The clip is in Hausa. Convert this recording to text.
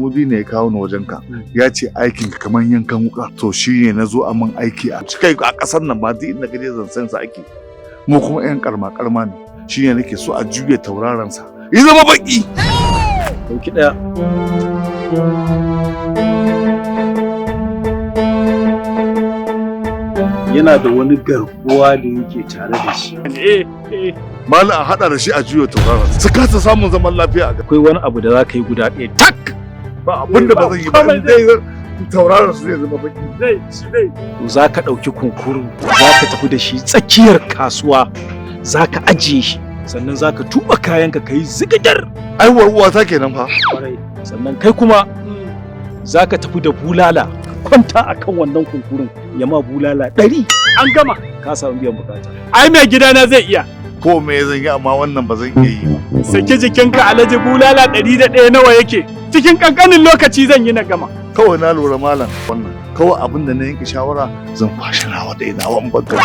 Mudi ne ya kawo ni wajenka. Ya ce aikinka kamar yankan wuka. To shi ne na zo a min aiki a cikai a ƙasar nan ma duk inda kaje zan san sa ake. Mu kuma 'yan karma karma ne. Shi ne nake so a juya tauraron sa. Ya zama baki. Dauki ɗaya. Yana da wani garkuwa da yake tare da shi. Malam, a haɗa da shi a juya tauraron. Su kasa samun zaman lafiya a gaba. Akwai wani abu da za ka yi guda ɗaya tak. Ba abin da ba zan yi ba. In dai tauraron su zai zama baki. To, za ka ɗauki kunkuru, za ka tafi da shi tsakiyar kasuwa, za ka ajiye shi, sannan za ka tuba kayanka ka yi zigidir. Aiwar uwata kenan fa. Sannan kai kuma za ka tafi da bulala, ka kwanta a kan wannan kunkurun, ya ma bulala 100. An gama. Ka samu biyan bukata. Ai mai gidana zai iya. Ko me zan yi, amma wannan ba zan iya yi ba. Saki jikinka, Alhaji, bulala 101 nawa yake. Cikin kankanin lokaci zan yi na gama. Kawai na lura, malam, wannan kawai abin da na yanke shawara, zan kwashi nawa da ina wani bangar.